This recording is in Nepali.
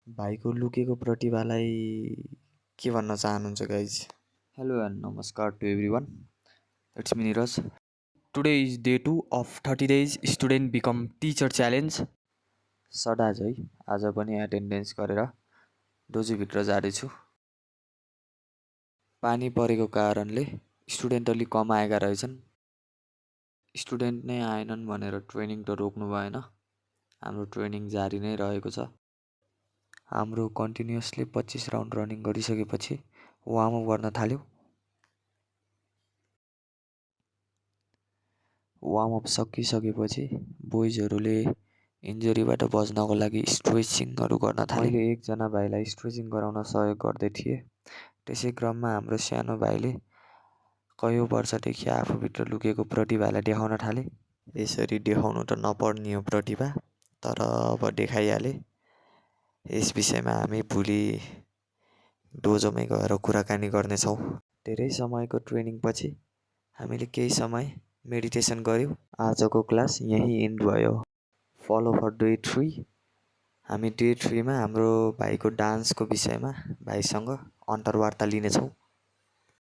भाइको लुकेको प्रतिभालाई के भन्न चाहनुहुन्छ गाइज? हेलो एन्ड नमस्कार to everyone, it's me Niraj. Today is day 2 of 30 days student become teacher challenge. सडाज है, आज पनि एटेन्डेन्स गरेर डोजीभित्र जाँदैछु। पानी परेको कारणले स्टुडेन्ट अलिक कम आएका रहेछन्। स्टुडेन्ट नै आएनन् भनेर ट्रेनिङ त रोक्नु भएन, हाम्रो ट्रेनिङ जारी नै रहेको छ। हाम्रो कन्टिन्युसली 25 राउन्ड रनिङ गरिसकेपछि वार्मअप गर्न थाल्यो। वार्मअप सकिसकेपछि बोइजहरूले इन्जुरीबाट बच्नको लागि स्ट्रेचिङहरू गर्न थाले। मैले एकजना भाइलाई स्ट्रेचिङ गराउन सहयोग गर्दै थिएँ। त्यसै क्रममा हाम्रो सानो भाइले कयौँ वर्षदेखि आफूभित्र लुकेको प्रतिभालाई देखाउन थाले। यसरी देखाउनु त नपर्ने हो प्रतिभा, तर अब देखाइहाले। यस विषयमा हामी भोलि डोजोमै गएर कुराकानी गर्नेछौँ। धेरै समयको ट्रेनिङपछि हामीले केही समय मेडिटेसन गऱ्यौँ। आजको क्लास यहीँ इन्ड भयो। Follow for day 3। हामी डे 3मा हाम्रो भाइको डान्सको विषयमा भाइसँग अन्तर्वार्ता लिनेछौँ।